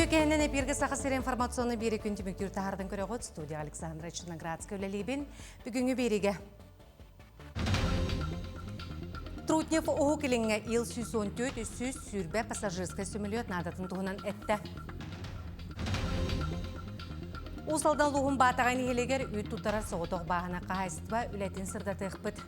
Үтүө кэһинэн эпиргэ Саха сирэ информационный биэри күн түмүктүүр таһаардан көрөҕүт. Студия Александра Черноградская үлэлиибин. Бүгүҥҥү биэригэ Трутнев Уһук Илиҥҥэ Ил-114 320 пассажирскай сөмөлүөт наадатын туһунан эттэ. Уус Алдан улууһун Баатаҕай нэһилиэгэр үүт туттарар соҕотох бааһына хаһаайыстыба үлэтин сырдатыахпыт.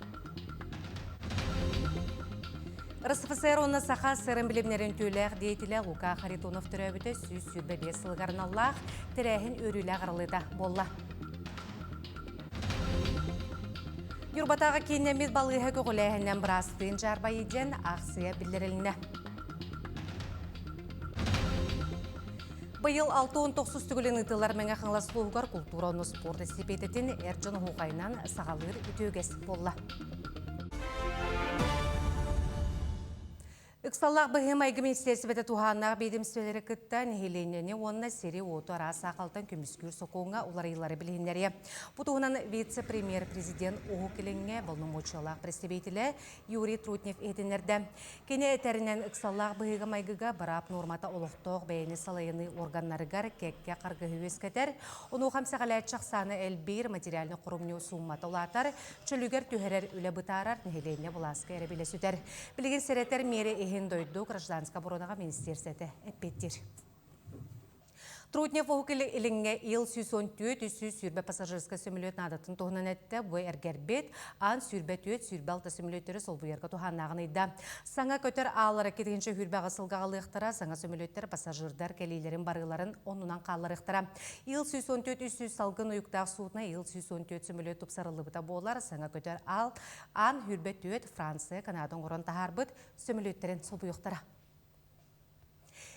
РСФСР уонна Саха ССР билимнэрин үтүөлээх деятелэ Лука Харитонов төрөөбүтэ 125 сылыгар аналлаах тэрээһин үөрүүлээх арылыыта буолла. Ньурбатааҕы кииннэммит балыыһа көҕүлээһинэн быраастыын дьаарбайыы диэн аахсыйа биллэрилиннэ. Быйыл 69 төгүлүн ыытыллар Мэҥэ Хаҥалас улууһугар култуура уонна спорт эстипиэтэтин эр дьон оһуохайынан саҕалыыр үтүө үгэс буолла. Ыксаллаах быһыы-майгы министиэристибэтэ туһааннаах биэдэмистибэлэри кытта нэһилиэнньэни уонна сири-уоту араас саахалтан көмүскүүр сокуоҥҥа уларыйыылары билиһиннэриэ. Бу туһунан вице-премьер президент Уһук Илиҥҥэ боломуочуйалаах представителэ Юрий Трутнев иһитиннэрдэ. Кини этэринэн, ыксаллаах быһыыга-майгыга быраап нуормата олохтоох бэйэни салайыныы уорганнарыгар кэккэ харгыһы үөскэтэр, онуоха эмсэҕэлээччи ахсаана элбиир, материальнай хоромньу сууммата улаатар, чөлүгэр түһэрэр үлэ бытаарар, нэһилиэнньэ былааска эрэбилэ сүтэр. Билигин сэрэтэр миэрэ иһин дойду гражданскай оборонаҕа министиэрсэтэ эппиэттиир. Трутнев Уһук Илиҥҥэ Ил 114 320 пассажирскай сөмөлүөт наадатын туһунан эттэ. Бу эргэрбит Ан 24-26 сөмөлүөттөрү солбуйарга туһааннааҕын ыйда. Саҥа көтөр ааллара 228 сылга аҕалыахтара, саҥа сөмөлүөттэр пассажирдар кэлиилэрин барыыларын оннунан хаалларыахтара. Ил 114 300 салгын уйуктаах судно Ил 114 сөмөлүөт тупсарыллыбыта буолар. Саҥа көтөр аал Ан 24 Франция, Канада оҥорон таһаарбыт сөмөлүөттэрин солбуйуохтара.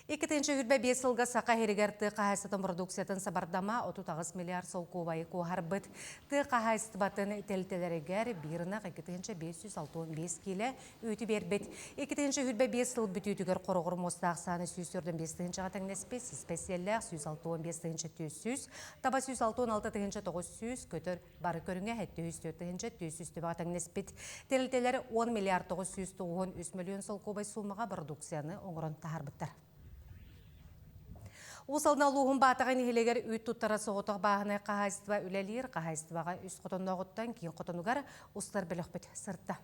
2025 сылга Саха иһиригэр тыа хаһаайыстыбатын продукциятын сабардама 38 миллиард солкуобайы куоһарбыт. Тыа хаһаайыстыбатын тэрилтэлэригэр биир ынах 2565 киилэ үүтү биэрбит. 2025 сыл бүтүүтүгэр хороҕор муостаах сааны 145 тыһыынчаҕа тэҥнэспит, сиспэсиэллээх 165 тыһыынча 400, таба 166 тыһыынча 900, көтөр Бары көрүҥэ 704 тыһыынча 400 төбөҕө тэҥнэспит. Тэрилтэлэр 10 миллиард 993 мөлүйүөн солкуобай суумаҕа бородууксуйаны оҥорон таһаарбыттар. Уус Алдан улууһун Баатаҕай нэһилиэгэр үүт туттара соҕотох бааһынай хаһаайыстыба үлэлиир. Хаһаайыстыбаҕа үс хотоннооҕуттан киин хотонугар устар бөлөхпүт сырытта.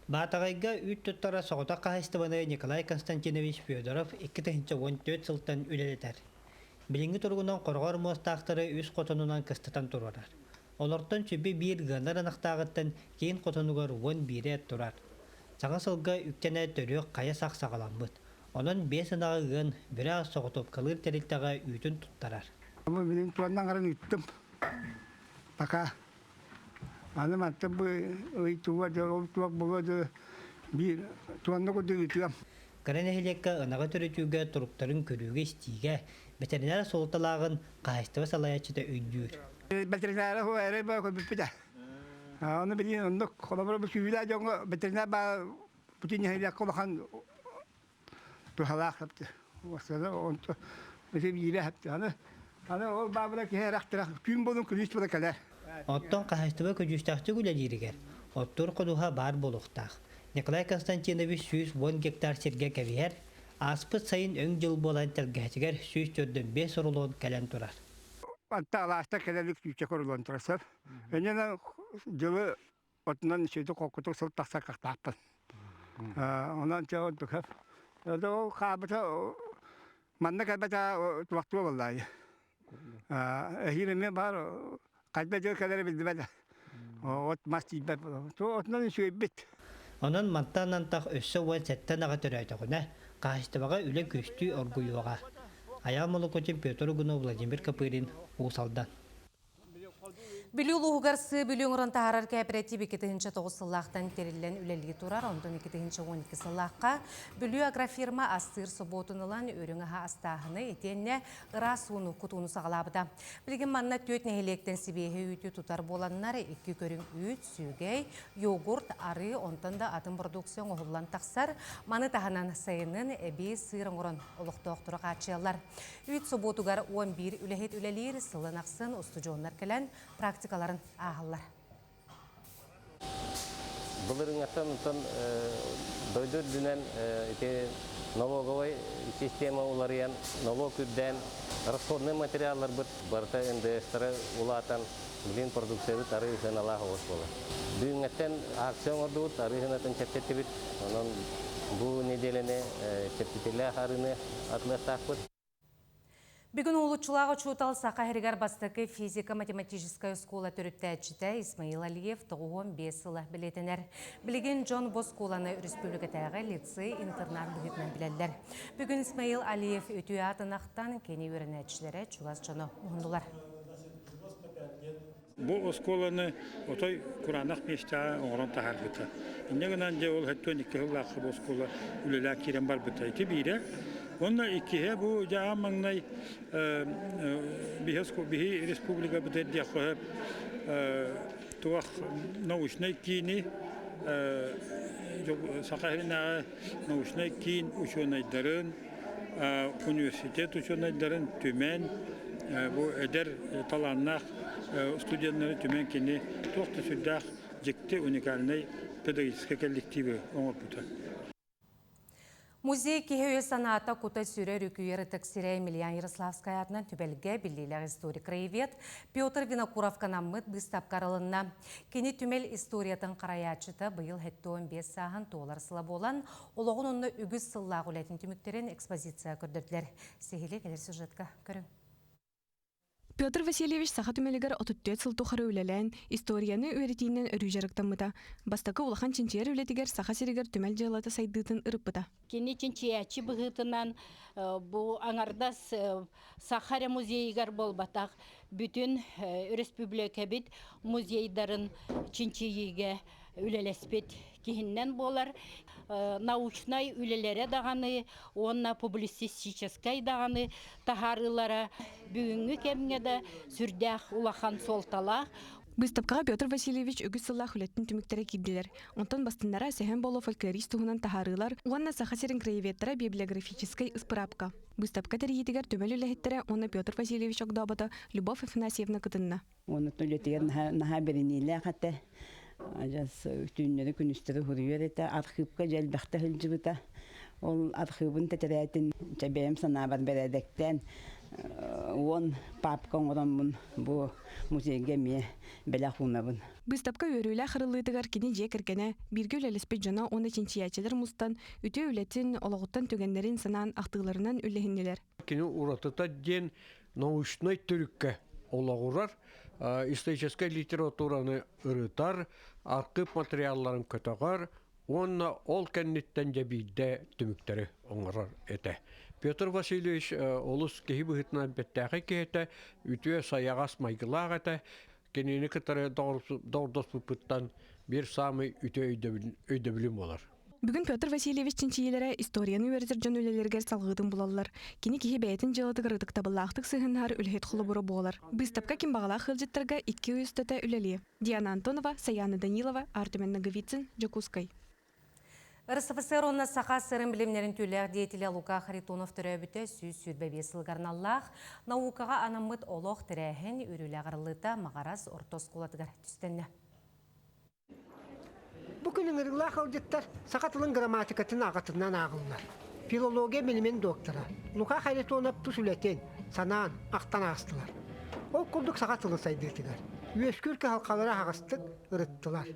Баатаҕайга үүт туттара соҕотох хаһаайыстыбаны Николай Константинович Федоров 2014 сылтан үлэлэтэр. Билиҥҥи туругунан хороҕор муостаахтары үс хотонунан кыстатан туруорар. Олортон сүбэ биир ыанар ынахтааҕыттан киин хотонугар 11-э турар. Саҥа сылга үктэнэ төрүөх хайа сах саҕаламмыт. Онон биэс ынаҕы ыан, бүрэ соҕотуопкалыыр тэрилтэҕэ үүтүн туттарар. Билин туонна аҥарын ыыттым. Пока Аны мантан бу ый туга да ол туох буолуо да биир туонна курдук ыытыам. Кыра нэһилиэккэ ынаҕы төрөтүүгэ туруктарын көрүүгэ-истиигэ ветеринар суолталааҕын хаһаайыстыба салайааччыта өйдүүр. Ветеринара эрэ баа көрбүппүт ээ. Ону билигин оннук холобура бу сүүрээ дьоҥҥо ветеринар баа бүтүн нэһилиэккэ улахан туһалаах хапты. Онто бити биирэ хапты. Аны аны ол баабыла киһи эрэх-тирэх күн болун күнүс була кэлэр. Оттон хаһаайыстыба көдьүүстээхтик үлэлииригэр оттуур ходуһа баар буолуохтаах. Николай Константинович 110 гектар сиргэ кэбиһэр, ааспыт сайын өҥ дьыл буолан тэлгэһэтигэр 145 рулон кэлэн турар. Анта алааста кэлэлик сүүччэкэ рулон турар сөп. Энньэ дьылы Отунан сүөтү холкутук сыл тахсар кыахтаахпын. Онон чэ онтук ол хаабыта манна кэлбэтэ туохтуо буоллаайы. Эһиил эмиэ баар хайда дьыл кэлэрэ биллибэт. От мас тиийбэт. Отунан үчүгэйбит. Онон мантан антах өссө 17 аҕа төрөөтөҕүнэ, хаһаайыстыбаҕа үлэ күөстүү оргуйуоҕа. Айаал Молокутин, Петр Угунов, Владимир Копырин, Уус Алдан. Бүлүү улууһугар сыы Бүлүү оҥорон таһаарар кээпэрэтиип 2009 сыллаахтан тэриллэн үлэлии турар. Онтон 2012 сыллаахха Бүлүү агрофирма астыыр собуотун ылан үрүҥ аһа астааһыны итиэннэ ыраас ууну кутууну саҕалаабыта. Билигин манна түөрт нэһилиэктэн сибиэһэй үүтү тутар буоланнар, икки көрүҥ үүт, сүөгэй, йогурт, арыы, онтон да атын продукция оҥоһуллан тахсар. Маны таһынан сайынын эбии сыыр оҥорон олохтоохтору хааччыйаллар. Үүт собуотугар 11 үлэһит үлэлиир, сылын ахсын устудьуоннар кэлэн практикаларын ааһаллар. Былырыҥҥаттан онтон дойду үрдүнэн ити Налоговай система уларыйан, налог үрдээн, расходный материалларбыт барыта НДС-тара улаатан, билин продукциябыт арыы сыаналаах оҕус буолар. Бүгүҥҥэттэн акция оҥордубут, арыы сыанатын чэпчэттибит. Онон бу неделяны чэпчэтиилээх арыыны атылыахтаахпыт. Бүгүн уһулуччулаах учуутал Саха сиригэр бастакы физико-математическай оскуола төрүттээччитэ Исмаил Алиев 95 сыла бэлиэтэнэр. Билигин дьон бу оскуоланы өрөспүүбүлүкэтээҕи лицей-интернат быһыытынан билэллэр. Бүгүн Исмаил Алиев үтүө аатын ахтан, кини үөрэнээччилэрэ чугас дьоно муһуннулар. Бу оскуоланы отой кураанах миэстэҕэ оҥорон таһаарбыта. Инньэ гынан дьэ ол 72 сыллаахха бу оскуола үлэлээх киирэн барбыта. Ити биирэ. Уонна иккиһэ бу дьэ аан маҥнай биһи республикабыт диэххэ туох научнай киини Саха сиринээҕи научнай киин учуонайдарын университет учуонайдарын түмэн бу эдэр талааннаах студеннары түмэн кини туох да сүрдээх дьикти уникальнай педагогическай коллективы оҥорбута. Музей киһи өйө санаата кута сүрэ өрүкүйэр ытык сирэ Емельян Ярославскай аатынан түбэлгэ биллиилээх историк-краевед Петр Винокуровка анаммыт быыстапка арылынна. Кини түмэл историятын харайааччыта быйыл 75 сааһын туолар сыла буолан, Олоҕун онно үгүс сыллаах үлэтин түмүктэрин экспозиция көрдөрдүлэр. Сиһили кэлэр сюжетка көрүҥ. Петр Васильевич саха түмэлигэр 34 сыл тухары үлэлээн, историяны үөрэтиинэн өрүү дьарыктаммыта. Бастакы улахан чинчийэр үлэтигэр Саха сиригэр түмэл дьыалата сайдыытын ырыппыта. Кини чинчийээччи быһыытынан бу аҥардас Саха эрэ музейыгар буолбатах, бүтүн өрөспүүбүлүкэбит музейдарын чинчийиигэ үлэлэспит киһиннэн буолар. Научнай үлэлэрэ даҕаны уонна публицистическай даҕаны таһаарыылара бүгүҥҥү кэмҥэ да сүрдээх улахан суолталаах. Быыстапкаҕа Петр Васильевич үгүс сыллаах үлэтин түмүктэрэ киирдилэр. Онтон бастыннара Сэһэн Боло фольклорист туһунан таһаарыылар уонна Саха сирин краеведтара библиографическай ыспыраапка. Быыстапка тэрийиитигэр түмэл үлэһиттэрэ уонна Петр Васильевич огдообото Любовь Афанасьевна кытынна. Оннуттан үлэтигэр наһаа, наһаа бэриниилээх этэ. Адьас түүннэри күнүстэри суруйар этэ. Архыыпка дьэ элбэхтэ сылдьыбыта. Ол архыыбын тэтэрээтин чэ бэйэм санаабар бэрээдэктээн уон папка оҥороммун бу музейга эмиэ бэлэх уунабын. Быыстапка үөрүүлээх арыллыытыгар кини дьиэ кэргэнэ, бииргэ үлэлэспит дьоно уонна чинчийээччилэр мустан, үтүө үлэтин, олоҕуттан түгэннэрин санаан ахтыыларынан үллэһиннилэр. Кини уратыта диэн научнай төрүккэ олоҕурар, историческай литератураны ырытар, архыып материалларын көтөҕөр уонна ол кэнниттэн дьэ биирдэ түмүктэри оҥорор этэ. Петр Васильевич олус киһи быһыытынан бэртээхэй киһи этэ, үтүө сайаҕас майгылаах этэ. Кинини кытары доҕордоспуппуттан биир саамай үтүө өйдөбүлүм буолар. Бүгүн Петр Васильевич чинчийиилэрэ историяны үөрэтэр дьон үлэлэригэр салҕыытын булаллар. Кини киһи бэйэтин дьыалатыгар ытыктабыллаахтык сыһыаннаһар үлэһит холобура буолар. Быыстапка ким баҕалаах ыалдьыттарга икки ый устата үлэлиэ. Диана Антонова, Саяна Данилова, Артем Ноговицын, Дьокуускай. РСФСР уонна Саха сырын билимнэрин түүлээх деятелэ Лука Харитонов төрөөбүтэ 125 сылыгар аналлаах наукаҕа анаммыт олох тэрээһин үрүлэ арыллыыта Маҕарас орто оскуолатыгар түстэннэ. Бу күн ыҥырыылаах ыалдьыттар саха тылын грамматикатын аҕатынан ааҕыллар. Филология билимин доктора Лука Харитонов тус үлэтин санаан, ахтан аастылар. Ол курдук саха тылын сайдыытыгар үөскүүр кыһалҕалары аһаҕастык ырыттылар.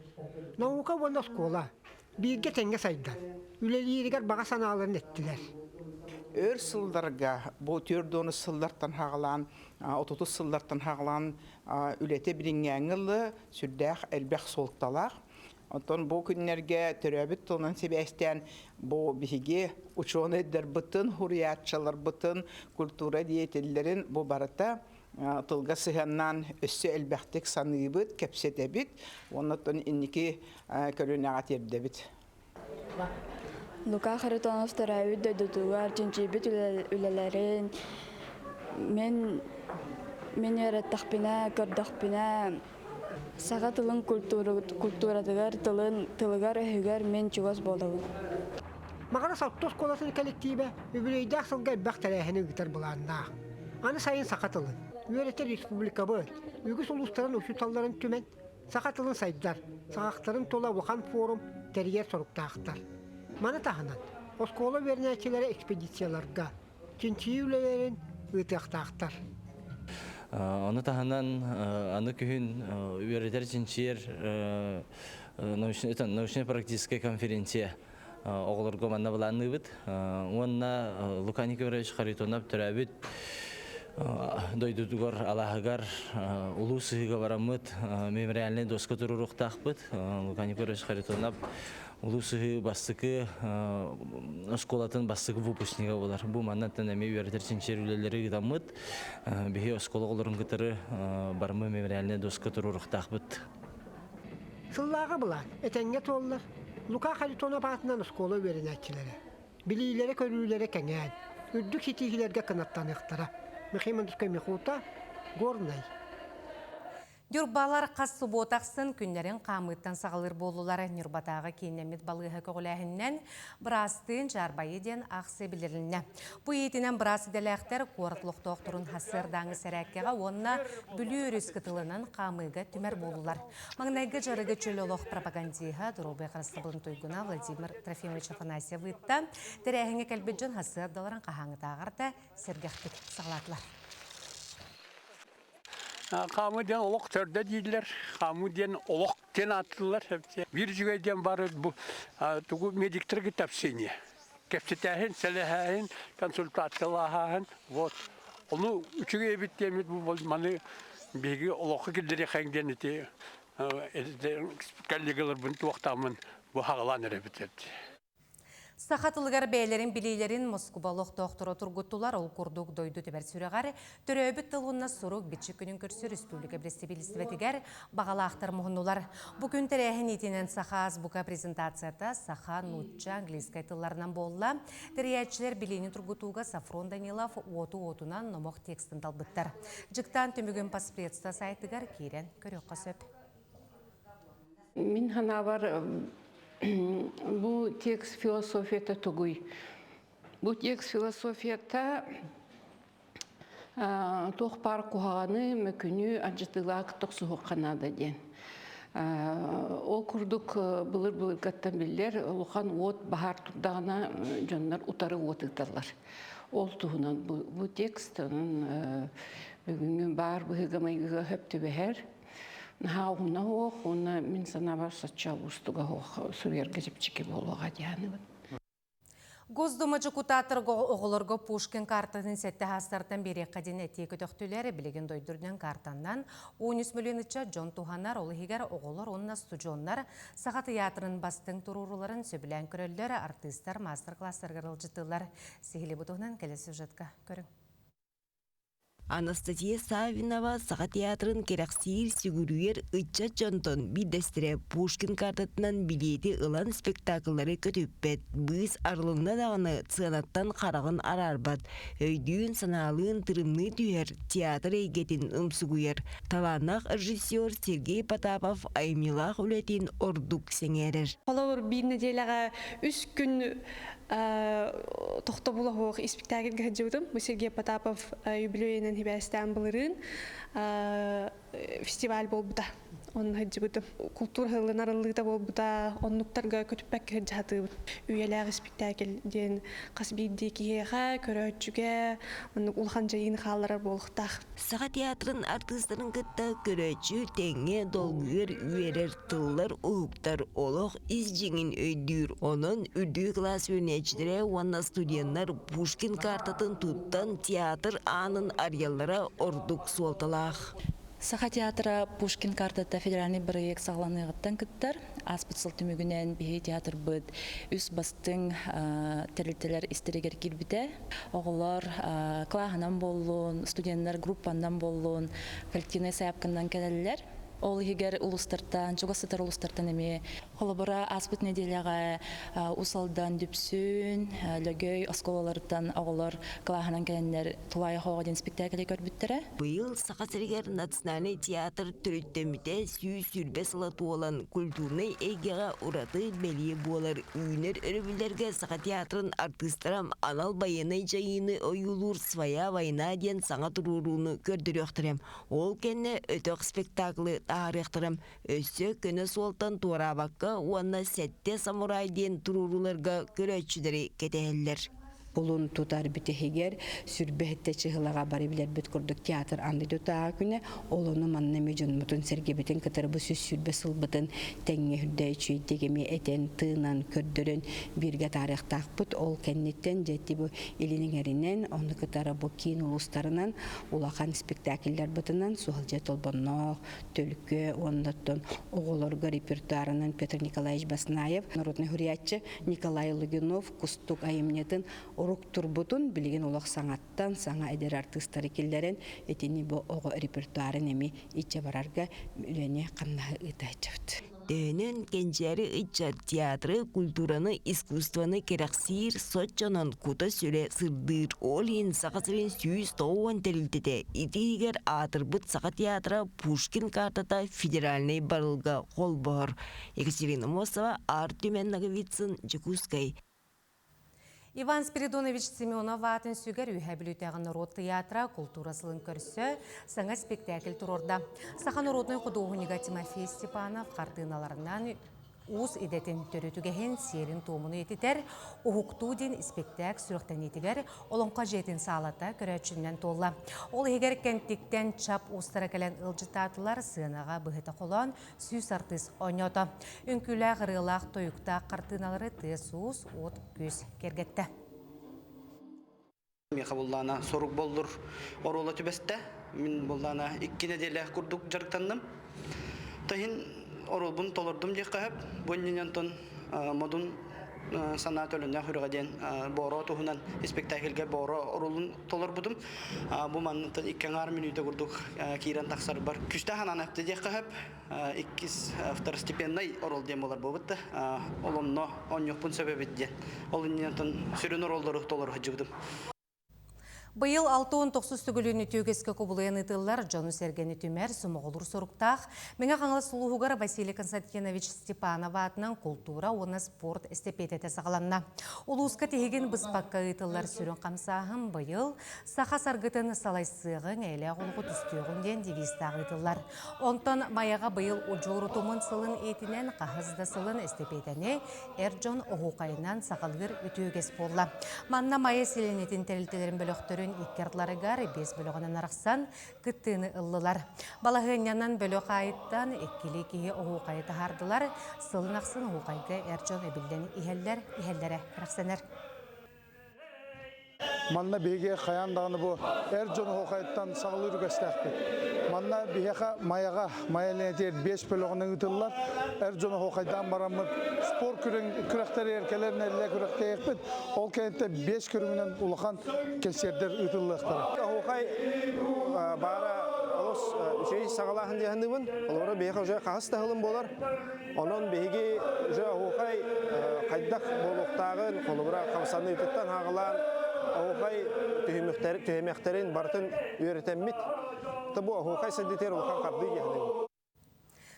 Наука уонна оскуола бииргэ тэҥҥэ сайдан, үлэлииригэр баҕа санааларын эттилэр. Өр сылларга, бу 40 сыллартан хаҕалаан, 30 сыллартан хаҕалаан үлэтэ билиҥҥээҥҥи ылы сүрдээх элбэх суолталаах. Оттон бу күннэргэ төрөөбүт тылынан сибээстээн бу биһиги учуонайдарбытын, хуруйааччыларбытын, культура деятеллэрин бу барыта тылга сыһыаннаан өссө элбэхтик саныыбыт, кэпсэтэбит уонна оттон инники көлүөнэҕэ тиэрдэбит. Лука Харитонов төрөөбүт дойдутугар чинчийбит үлэлэрин мин мин үөрэттэхпинэ, көрдөхпүнэ саха тылын культуратыгар, тылын тылыгар-өһүгэр мин чугас буолабын. Маҕарас алта оскуолатын кэлэктиибэ үбүлүөйдээх сылга элбэх тэрээһини ыытар былааннаах. Аны сайын саха тылын үөрэтэр республикабыт үгүс улуустарын учууталларын түмэн саха тылын сайдар, саҕахтарын тула улахан форум тэрийэр соруктаахтар. Маны таһынан, Оскуола үөрэнээччилэрэ экспедицияларга чинчийии үлэлэрин ыытыахтаахтар. Ону таһынан аны күһүн үөрэтэр чинчийэр научно-практическая конференция оҕолорго манна былаанныыбыт. Уонна Лука Никифорович Харитонов төрөөбүт дойдутугар алааһыгар улуу сыһыыга бараммыт мемориальнай доска туруоруохтаахпыт. Лука Никифорович Харитонов Улуу Сыһыы бастакы оскуолатын бастакы выпускнига буолар. Бу маннаттан эмиэ үөрэтэр чинчийэр үлэлэри ыытаммыт. Биһи оскуола оҕолорун кытары барымы мемориальнай доска туруоруохтаахпыт. Сыллааҕы былаан этэҥҥэ туоллар. Лука Харитонов аатынан оскуола үөрэнээччилэрэ билиилэрэ-көрүүлэрэ кэҥээн, үрдүк ситиһиилэргэ кынаттаныахтара. Михаил Мандускай Михута, Горнай. Ньурбалар хас субуота ахсын күннэрин хаамыыттан саҕалыыр буоллулар. Ньурбатааҕы кииннэммит балыыһа көҕүлээһининэн быраастыын Дьаарбайы диэн аахсыйа биллэрилиннэ. Бу иитинэн быраас идэлээхтэр куорат олохтоохторун сарсыардааҥы сэрээккэҕэ уонна Бүлүү өрүс кытылынан хаамыыга түмэр буоллулар. Маҥнайгы дьарыгы чөл олох пропагандиһа, доруобуйа харыстабылын туйгуна Владимир Трофимович Афанасьев ыытта. Тэрээһиҥҥэ кэлбит дьон сарсыардаларын хаһааҥҥытааҕар да сэргэхтик саҕалаатылар. Хаамыы диэн олох төрдө дииллэр, хаамыы диэн олох диэн ааттыыллар. Биир үчүгэй диэн бары бу тугу медиктэргэ тапсыыни. Кэпсэтээһин, сэлэһээһин, консультациялааһын, вот. Ону үчүгэй эбит диэммит бу маны биһиги олоххо киллэриэхэҥ диэн ити коллегаларбын туохтааммын бу хаҕалаан эрэбит. Саха тылыгар бэйэлэрин билиилэрин Москуба олохтоохторо тургуттулар. Ол курдук дойду түбэр сүрэҕэр төрөөбүт тыл уонна сурук бичик күнүн көрсө республика бэрэстэбиитэлистибэтигэр баҕалаахтар муһуннулар. Бу күн тэрээһин иитинэн Саха азбука презентацията саха, нуучча, английскай тылларынан буолла. Тэрийээччилэр билиини тургутууга Сафрон Данилов уоту уотунан номох текстын талбыттар. Дьыктаан түмүгүн поспредство сайтыгар киирэн көрүөххэ сөп. Мин санаабар бу текст философията тугуй? Бу текст философията туох баар куһаҕаны, мөкүнү алдьатыылаах тохсуһуохха наада диэн. Ол курдук былыр-былыргаттан биллэр улахан уот баһаар турдаҕына дьоннор утары уот ыыталлар. Ол туһунан бу текст онон бүгүҥҥү баар быһыыга-майгыга сөп түбэһэр. Наһаа уһуна суох уонна мин санаабар соччо уустуга суох суруйарга чэпчэки буолуоҕа диэханыбын. Госдума дьокутааттарга оҕолорго Пушкин картатын сэттэ хаастартан биэриэххэ диэн этии көтөхтүлэр. Билигин дойду үрдүнэн картаннан 13 миллион ыччат дьон туһанар, ол иһигэр оҕолор уонна студеннар Саха тыйаатырын бастыҥ туруоруларын сөбүлээн көрөллөр, артыыстар маастар-класстарыгар ыалдьыттыыллар. Сиһили бу туһунан кэлэр сюжетка көрүҥ. Анастасия Саввинова Саха театрын кэрэхсиир, сүгүрүйэр ыччат дьонтон биирдэстэрэ Пушкин картатынан билиэти ылан спектакллары көтүппэт, быыс арылынна даҕаны сыанаттан хараҕын араарбат, өйдүүн-санаалыын тырымныы түһэр театр эйгэтин умсугуйар талааннаах режиссер Сергей Потапов айымньылаах үлэтин ордук сэҥээрэр. Холобур, биир нэдиэлэҕэ үс күн тохтобула суох испиктээкилгэ сылдьыбытым. Бу Сергей Потапов юбилейынан сибээстээн былырыын фестиваль буолбута. Онно сылдьыбытым. Култуура сылын арыллыыта буолбута. Оннуктарга көтүппэккэ сылдьа сатыыбын. Үйэлээх испиктээкил диэн хас биирдии киһиэхэ, көрөөччүгэ оннук улахан дьайыыны хаалларар буолуохтаах. Саха театрын артыыстарын кытта көрөөччү тэҥҥэ долгуйар, үөрэр, тыллар уһуктар, олох ис дьиҥин өйдүүр. Онон үрдүкү кылаас үөрэнээччилэрэ уонна студеннар Пушкин картатын туттан театр аанын арыйаллара ордук суолталаах. Саха театра Пушкин картата федеральный бырайыак саҕаланыаҕыттан кыттар. Ааспыт сыл түмүгүнэн биһи театрбыт үс бастыҥ тэрилтэлэр истэригэр киирбитэ. Оҕолор кылааһынан буоллун, студеннар группанан буоллун, коллективнай сайаапканан кэлэллэр. Ол иһигэр улуустартан, чугас сытар улуустартан эмиэ холобура ааспыт нэдиэлэҕэ Уус Алдан, Дүпсүн, Лөгөй оскуолаларыттан оҕолор кылааһынан кэлэннэр Тулаайах оҕо диэн спектаклы көрбүттэрэ. Быйыл Саха сиригэр национальнай театр төрүттэммитэ 120 сыла туолан, культурнай эйгэҕэ ураты бэлиэ буолар. Үүнэр өрөбүллэргэ Саха театрын артыыстара анал байыаннай дьайыыны ойуулуур «Своя война» диэн саҥа туруорууну көрдөрүөхтэрэ. Ол кэннэ өтөх спектаклы таһаарыахтара. Өссө көнө суолтан туораабакка Кулука уонна Сэттэ самурай диэн туруорууларга көрөөччүлэри кэтэһэллэр. Булун тутар бүтэһигэр сүрбэһиттэ чыһылаҕа бары билэрбит курдук театр анды тутааҕа күнэ ол ону манна эми дьонмутун сэргэбитин кытары бу сүс 20 сылбытын тэҥҥэ үрдэ үчүйдик эми этэн тыынан көрдөрөн бииргэ таарыахтаахпыт ол кэнниттэн дьэти бу илин эҥэринэн ону кытары бу киин улуустарынан улахан спектакльларбытынан Суһалдьа Толбонноох Төлкө уонна оҕолорго репертуарынан Петр Николаевич Баснаев народный хурияччы Николай Лугинов Кустук айымньытын урук турбутун билигин олох саҥаттан саҥа эдэр артыыстары киллэрэн итини бу оҕо репертуарын эми иччэ барарга үлэни хамнаһы ыытааччыбыт. Төһөнөн кэнчээри ыччат театры, культураны, искусствоны кэрэхсиир, соччонон кута-сүрэ сырдыыр. Ол иһин Саха сирин 190 тэрилтэтэ ити иһигэр аатырбыт Саха театра Пушкин картата федеральнай барылга холбоһор. Екатерина Мосова, Артем Ноговицын, Дьокуускай. Иван Спиридонович Семенов аатын сүгэр Үһэ Бүлүүтээҕи норуот тыйаатыра култуура сылын көрсө саҥа спектакль туруорда. Саха норуотунай худуоһунньуга Тимофей Степанов хартыыналарынан уус идэтин төрүтүгэһин, сиэрин-туомун этитэр «Уһуктуу» диэн испэктээк сүрэхтэниитигэр Олоҥхо дьиэтин саалата көрөөччүнэн туолла. Ол иһигэр Кэнтиктэн чап уустара кэлэн ыалдьыттаатылар, сыанаҕа быһыта холоон 100 артыыс оонньоото. Үҥкүүлээх, ырыалаах, тойуктаах хартыыналары тыас-уус, уот-күүс киэргэттэ. Миэхэ буллаана сорук боллур оруола түбэстэ. Мин буллаана икки нэдиэлэ курдук дьарыктанным. Таһин оруолбун толордум диэххэ сөп. Бу иннинэ онтон модун санаа төлөннөөх үрэҕэ диэн Боро туһунан испэктээкилгэ Боро оруолун толорбутум. Бу манныттан икки аҥаар мүнүүтэ курдук киирэн тахсарбар күстээх анаан эптэ диэххэ сөп. Иккис второстепенный оруол диэн буолар буолбут да. Ол онно оонньуохпун сөп эбит диэн. Ол иннинэ сүрүн оруоллары толоро сылдьыбытым. Быйыл 69 төгүлүн үтүөгэскэ кубулуйан ыытыллар дьону-сэргэни түмэр сомоҕолуур соруктаах Мэҥэ Хаҥалас улууһугар Василий Константинович Степанов аатынан култуура уонна спорт эстэпиэтэтэ саҕаланна. Улууска тиһигин быспакка ыытыллар сүрүн хамсааһын быйыл саха саргытын салайсыаҕыҥ, эйэлээх олоҕу түстүөҕүҥ диэн девизтаах ыытыллар. Онтон Майаҕа быйыл удьуор утумун сылын иитинэн хаһыс да сылын эстэпиэтэни эр дьон оһуохайынан саҕалыыр үтүө үгэс буолла. Манна Майа сэлиэнньэтин тэрилтэлэрин бөлөхтөрүн икки ардыларыгар биэс бөлөҕүнэн арахсан кыттыыны ыллылар. Балаһыанньанан бөлөх аайыттан иккилии киһи оһуохайы таһаардылар. Сылын ахсын оһуохайга эр дьон эбиллэн иһэллэр, иһэллэрэ кэрэхсэнэр. Манна биһиги хайаан даҕаны бу эр дьон оһуохайыттан саҕалыыр үгэстээхпит. Манна биһиэхэ Майаҕа, Майа Ленэтигэр биэс бөлөҕүнэн ыытыллар. Эр дьон оһуохайдаан бараммыт спорт күрэхтэригэр кэлэр нэдиэлэ күрэхтэһиэхпит. Ол кэнниттэн биэс көрүҥүнэн улахан кэнсиэрдэр ыытыллыахтара. Оһуохай баара олус үчүгэй саҕалааһын дии саныыбын. Олору биһиэхэ уже хаһыс да сылым буолар. Онон биһиги уже оһуохай хайдах буолуохтааҕын, холобура хамсаныытыттан хаҕылаан оһуохай түһүмэхтэрин барытын үөрэтэммит. Бу оһуохай сайдыытыгар улахан хардыы диэхинэ.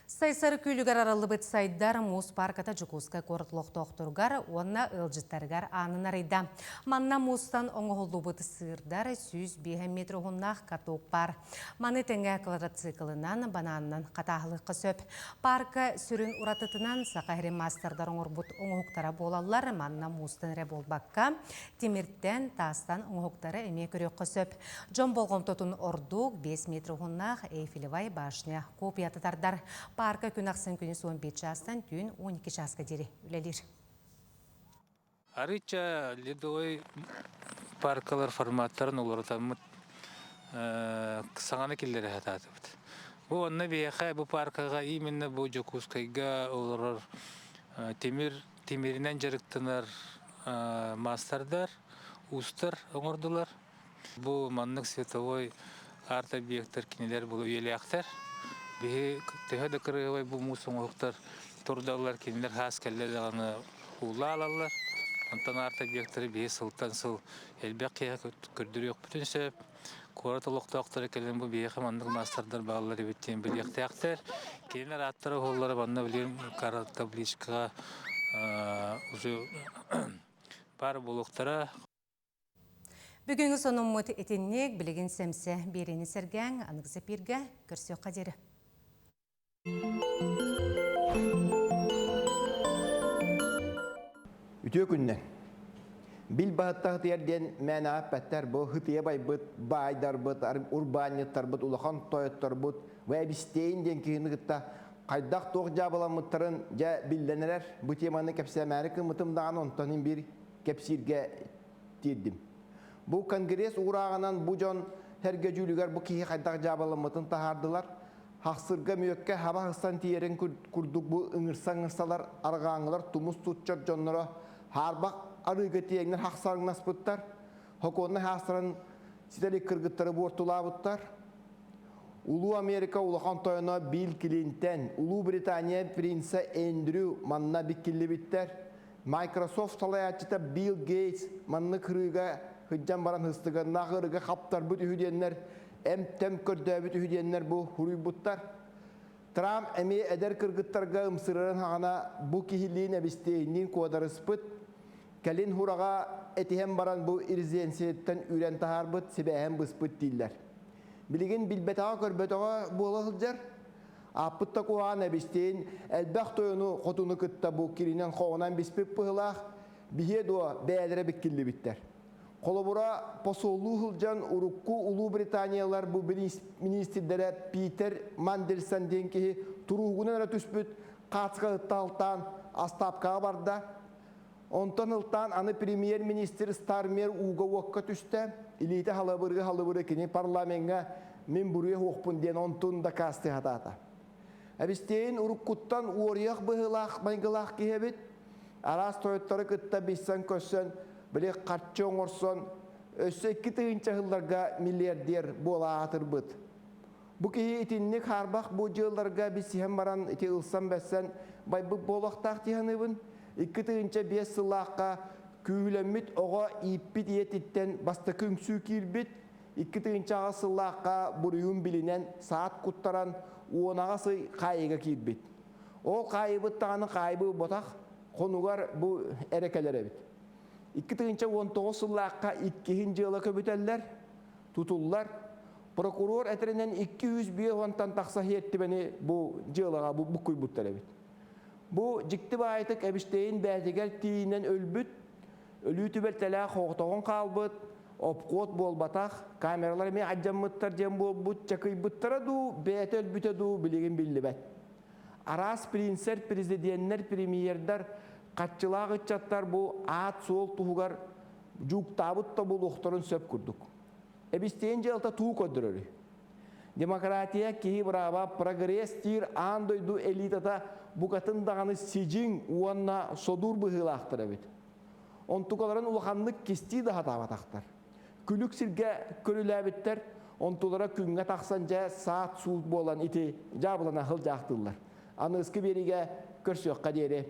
Сайсары күөлүгэр арыллыбыт Сайдар муус парката Дьокуускай куорат олохтоохторугар уонна ыалдьыттарыгар аанын арыйда. Манна муустан оҥоһуллубут сыырдар 105 метр уһуннаах каток баар. Маны тэҥэ квадроциклынан, банаанынан хатааһылыахха сөп. Парка сүрүн уратытынан Саха сирин маастардар оҥорбут оҥоһуктара буолаллар. Манна муустан эрэ буолбакка, тимиртэн, таастан оҥоһуктары эмиэ көрүөххэ сөп. Дьон болҕомтотун ордук 5 метр уһуннаах Эйфелевай башня копията тардар. Парка күн ахсын күнүс 11 чаастан түүн 12 чааска диэри үлэлиир. Арыычча ледовой паркалар форматтарын уларытаммыт саҥаны киллэрэ сатаатыбыт. Бу онно биһиэхэ бу паркаҕа именно бу Дьокуускайга олорор тимир тимиринэн дьарыктанар маастардар, уустар оҥордулар. Бу маннык световой арт-объектар кинилэр бу үйэлээхтэр. Биһи төһө да кырыһыбай бу муус оҥоһуктар турдаллар, кинилэр хаас кэллэ даҕаны уулаа алаллар. Онтон арт-объектары биһи сылтан сыл элбэх киһи көрдөрүөхпүтүн сөп. Куорат олохтоохторо кэлэн бу биһиэхэ маннык маастардар бааллар эбит диэн билиэхтээхтэр. Кинилэр ааттара уһуллара манна билигин табличкаҕа уже баар буолуохтара. Бүгүҥҥү сонуммут итинник, билигин сэмсэ биэриини сэргээҥ, аныгы эпииргэ көрсүөххэ диэри. Үтүө күннэн. Бил баһытта хытыйар диэн мээнэҕэ эппэттэр. Бу хытыйа байбыт баайдарбыт, урбаанньыттарбыт, улахан тойотторбут Вэбистейн диэн киһини кытта хайдах туох дьаабыламмыттарын дьэ биллэн эрэр. Бу теманы кэпсээмээри кыммытым даҕаны онтон иһин биир кэпсииргэ тиэрдим. Бу конгресс уурааҕынан бу дьон сэргэ дьүүлүгэр бу киһи хайдах дьаабыламмытын таһаардылар. Хахсырга мүөккэ хаба хассан тиийэрин курдук бу ыҥырса-ыҥырсалар арҕааҥҥылар тумус тутчар дьонноро хаарбах арыыга тиэҥнэр хахсарыҥнаспыттар, хокуоннай хаастарын ситэри кыргыттары буортулаабыттар. Улуу Америка улахан тойоно Билл Клинтон, Улуу Британия принца Эндрю манна биккиллибиттэр. Microsoft салайааччыта Билл Гейтс маннык кырыыга сылдьан баран ыстыганнаах ыарыыга хаптарбыт үһү диэннэр эм-тэм көрдөөбүт үһү диэннэр бу суруйбуттар. Трамп эмиэ эдэр кыргыттарга ымсырарын хаҕана бу киһилиин эбистиэйинниин куодарыспыт. Кэлин хураҕа этиһэн баран бу резиденцияттан үүрэн таһаарбыт, сибээһин быспыт дииллэр. Билигин билбэтэҕэ-көрбөтөҕө буола сылдьар. Ааппыт да куһаҕан эбистиин элбэх тойону хотуну кытта бу киринэн-хоҕунан биспит быһылаах, биһиэ дуо бэйэлэрэ биккиллибиттэр. Холобура, посоллуу сылдьан урукку Улуу Британиялар бу министрдэрэ Питер Мандельсон диэн киһи туруугунан эрэ түспүт хаацка алтаан астаапкаҕа барда. Онтон ылтаан аны премьер-министр Стармер ууга-уокка түстэ. Илиитэ халыбыры-халыбыры кини парламеҥҥа мин буруйа суохпун диэн онтун дакаастыы сатаата. Эбистиэйин уруккуттан уоруйах быһыылаах майгылаах киһи эбит. Араас тойоттору кытта билсэн-көрсөн, били харчы оҥорсон, өссө 2000 сылларга миллиардер буола аатырбыт. Бу киһи итинник хаарбах бу дьыалларга билсиһэн баран ити ылсан-бэссэн байбыт буолуохтаах дии саныыбын. 2005 сыллаахха күүһүлэммит оҕо ииппит ийэтиттэн бастакы үҥсүү киирбит. 2008 сыллаахха буруйун билинэн саат куттаран уонаҕас ый хаайыыга киирбит. Ол хаайыбыт даҕаны хаайбы ботах хонугар бу эрэ кэлэр эбит. 2019 сыллаахха иккиһин дьыала көбүтэллэр, тутуллар. Прокурор этэринэн 250-тан тахса сиэртибэни бу дьыалаҕа буккуйбуттар эбит. Бу дьикти баайытык Эбиштейн бээтигэр тиийинэн өлбүт, өлүү түбэлтэлээх хоҕотоҕун хаалбыт, обход буолбатах, камералар эмиэ алдьаммыттар диэн буолбут, чакыйбыттара дуу, бэйэтэ өлбүтэ дуу билигин биллибэт. Араас принцер, президеннэр, премьердар, хаччылаах ыччаттар бу аат-суол туһугар дьууктаабыт да буолуохтарын сөп курдук. Эбистиэн дьыалата туу көрдөрөрүй? Демократия, киһи бырааба, прогресс диир аан дойду элитата букатын даҕаны сидьиҥ уонна содуур быһыылаахтар эбит. Онтукаларын улаханнык кистии да сатаабатахтар. Күлүк сиргэ көрүлээбиттэр, онтулара күҥҥэ тахсан дьэ саат-суут буолан ити дьаабылана сылдьаахтыыллар. Аныгыскы биэриигэ көрсүөххэ диэри.